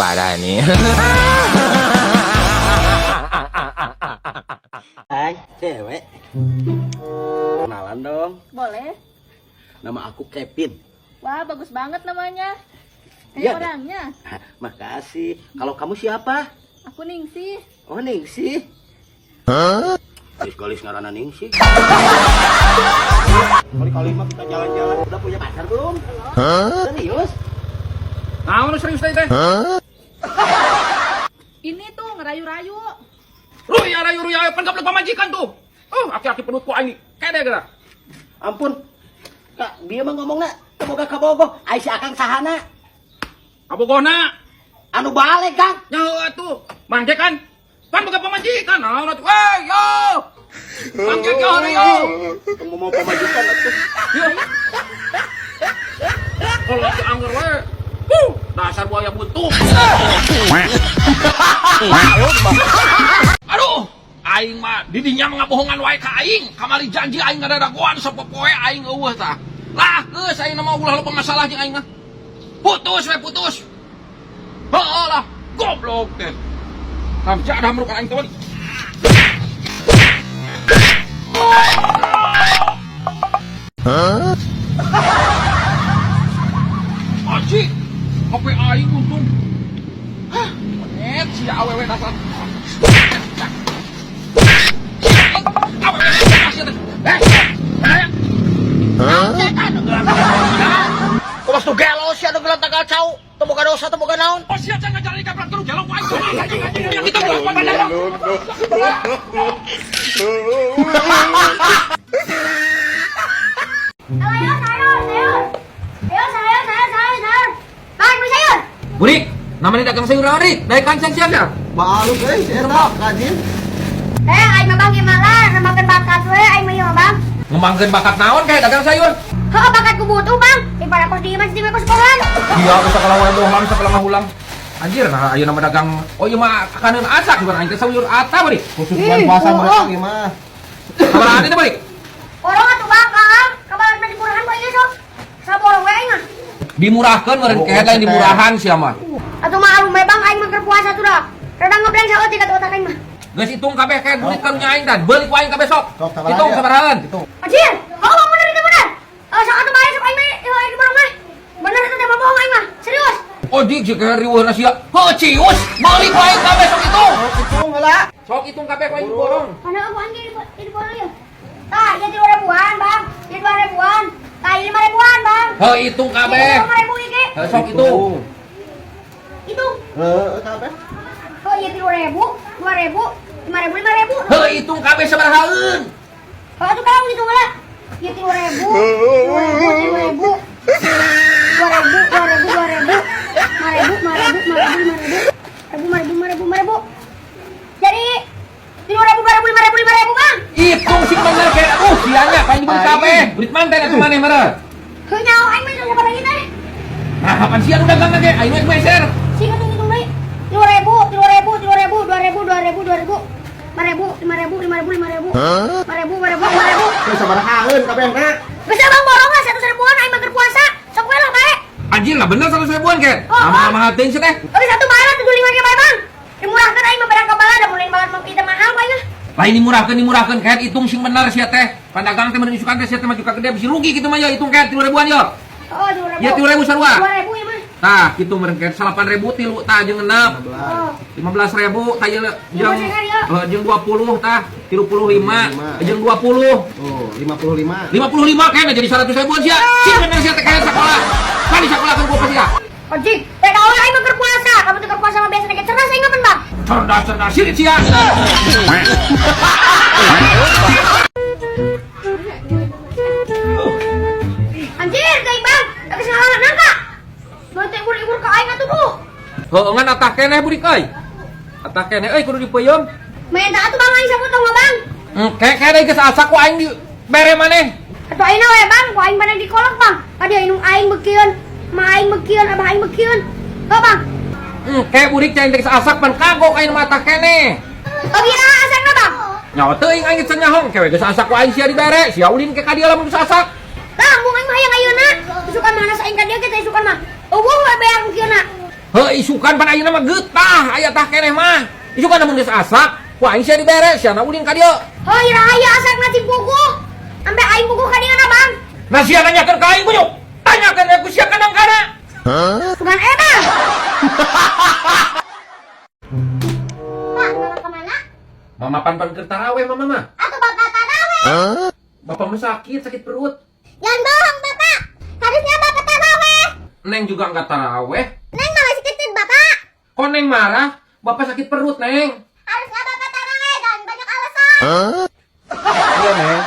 Parah nih. Hai, cewek. Kenalan dong. Boleh. Nama aku Kevin. Wah, bagus banget namanya. Iya, Kayak orangnya. Makasih. Kalau kamu siapa? Aku Ningsih. Oh, Ningsih. Galis-galis ngaranna Ningsih. Kali-kali mah kita jalan-jalan. Udah punya pacar belum? Serius? Nah, nu serius teh teh. Ini tuh ngerayu-rayu. Ruya rayu ruya pan gablek pamajikan tuh. Oh, aki-aki pedut ku aing kede geura. Ampun. Kak, dia mah ngomongna teu boga kabogoh. Ai si Akang sahana? Kabogona. Anu balik, Kang. Nyaho atuh. Mang Jack kan? Pan boga pamajikan. Naon atuh? Wey, yo. Mang Jack yo yo. Kamu mau pamajikan atuh. Yo. Kalau aki angger we. Dasar buaya buntu. Aduh, aing mah didinya mah ngabohongan wae ka aing. Kamari janji aing ngadadagoan sapopoe aing eueuh tah. Lah, geus aing mah ulah loba masalah jeung aing mah. Putus we putus. Heueuh lah, goblok teh. Hamca dah merukan aing teh. Hah? Aji, HP aing untung. Hah, monyet si awewe dasar. Kumas tuh gelo sih anu gelang tagal cau. Teu boga dosa, teu boga naon. Oh sia can ngajaran ikan terus gelo ku aing. Kita ulah pada. Ayo, sayur, sayur. Ayo, sayur, sayur, sayur, sayur. Bang, beli sayur. Burik, namanya dagang sayur naon, Rik? Naik kancang siang ya? Baluk euy, si eta rajin. Eh, aing mah bang gimana? Ngembangkeun bakat we, aing mah ieu mah, Bang. Ngembangkeun bakat naon kayak dagang sayur? Heuh, bakat ku butuh, Bang. Daripada kos di imah jadi kos sekolah. Iya, bisa kalau wae bohong, bisa kalau ngahulang. Anjir, nah ayeuna mah dagang. Oh iya mah kaneun asak bukan aing teh sayur ata bari. Khusus bulan puasa mereka gimana? Sabaraha teh bari? Borong atuh, Bang, Kang. Kabar dimurahan ku ieu sok. Saborong we aing mah. Dimurahkeun meureun kehed lain dimurahan sia mah. Atuh mah alum we, Bang, aing mah keur puasa tuh dah. Rada ngebreng saeutik atuh otak aing mah. Geus hitung kabeh kehed duit karunya aing dan beuli ku aing kabeh sok. Sok, sabaraha Hitung ya? sabarahaan. Hitung. Anjir, oh bang bener itu bener. Sok atuh bae sok aing mah ieu aing borong mah. Bener itu teh mah bohong aing mah. Serius. Oh dik si kehed riweuhna sia. Heuh cius, beuli ku aing kabeh sok hitung. Hitung heula. Sok hitung kabeh ku aing borong. Mana aku anjir di borong ieu. Tah, ieu 3 ribuan, Bang. Ieu 2 ribuan. Tah, ieu 5 ribuan, Bang. Heuh hitung kabeh. 5 ribu ieu. Heuh sok hitung. Hitung. Heeh, kabeh. Oh, iya 3 ribu, 2 ribu, 5 ribu, 5 ribu. Heuh hitung kabeh sabarahaeun. Oh, itu kalau hitung lah. Iya 3 ribu, 2 ribu, 3 ribu, 2 ribu, 2 ribu, 2 ribu, 5 ribu, 5 ribu, 5 ribu, 5 ribu, ribu, 5 ribu, 5 ribu, 5 ribu. Jadi 3 ribu, 2 ribu, 5 ribu, 5 ribu, Bang. Hitung sing bener kayak aduh sianya paling dibeli kabeh. Duit manten atuh maneh meureun. Heuh nyaho aing mah sabar lagi teh. Nah, kapan sia nu dagang ge? Aing mah meser. Sing hitung hitung deui. 3 ribu, 3 ribu, 3 ribu, 2 ribu, 2 ribu, 2 ribu, 5 ribu, 5 ribu, 5 ribu, 5 ribu, 5 ribu, 5 ribu, 5 ribu. Geus sabarahaeun kabehna. Geus Bang borong lah 100 ribuan aing mah keur puasa. Sok we lah bae. Anjir lah bener 100 ribuan ket. Oh, oh. Mahal-mahal teuing sih teh. Oke satu bayar 75 ge bae Bang. Dimurahkan aing mah barang kabala da mulai balan mah kita mahal bae mah. Lain dimurahkeun dimurahkeun ket hitung sing bener sia teh. Pandagang teh meureun isukan teh sia teh maju ka gede bisi rugi kitu mah ya hitung ket 3 ribuan yo. Oh, 2 ribu. Ya 3 ribu sarua. 2 ribu ya mah. Tah kitu meureun ket 8 ribu tilu tah jeung genep. Oh. 15 ribu tah ieu jeung Lima jeung 20 tah 35 jeung 20. Oh, 55. 55 kayaknya jadi 100 ribuan sia. Sing bener sia teh kayak sekolah. Kan di sekolah kan gua pasti ya. Ojik, beda orang aing mah keur puasa. Kamu tuh keur puasa mah biasa ge cerdas aing mah Bang. Cerdas cerdas sirit sia. Anjir, teuing Bang. Geus ngalangan nangka. Mun teh ibur-ibur ka aing atuh duh. Heuh ngan atah keneh burik euy. Atah keneh euy kudu dipeuyeum. Main atuh Bang aing sapotong mah Bang. Kayak kayak geus asak ku aing di bere maneh. Atuh ayeuna we Bang, ku aing maneh dikolok Bang. Tadi aing aing bekieun, ma aing bekieun, abah aing bekieun. Heuh Bang. Kayak burik cai geus asak pan kagok aing mah atah keneh. Oh gira asakna Bang. Nyawa teuing aing geus nyahong kewe geus asak ku aing sia dibere, sia ulin ke ka dieu lamun geus asak. Tah, mung aing mah hayang ayeuna. Isukan mah aing ka dieu ge teh isukan mah. Eueuh we beak kieuna. Heuh, isukan pan ayeuna mah geutah aya tah keneh mah. Isukan lamun geus asak, ku aing sia dibere, sia na ulin ka dieu. Heuh, iraha ieu asakna cing puguh. Ampe aing puguh ka dieu na, Bang. Nah sia nanyakeun ka aing kunyuk. Tanyakeun we ku sia ka nangkana. Sugan edan. Pak, Mama kemana? Mama pan-pan keur taraweh mama mah. Atau Bapak taraweh? Bapak mah sakit, sakit perut. Jangan bohong, Bapak. Harusnya Bapak taraweh. Neng juga enggak taraweh. Neng mah masih kecil, Bapak. Kok Neng marah? Bapak sakit perut, Neng. Harusnya Bapak taraweh dan banyak alasan. Iya, Neng.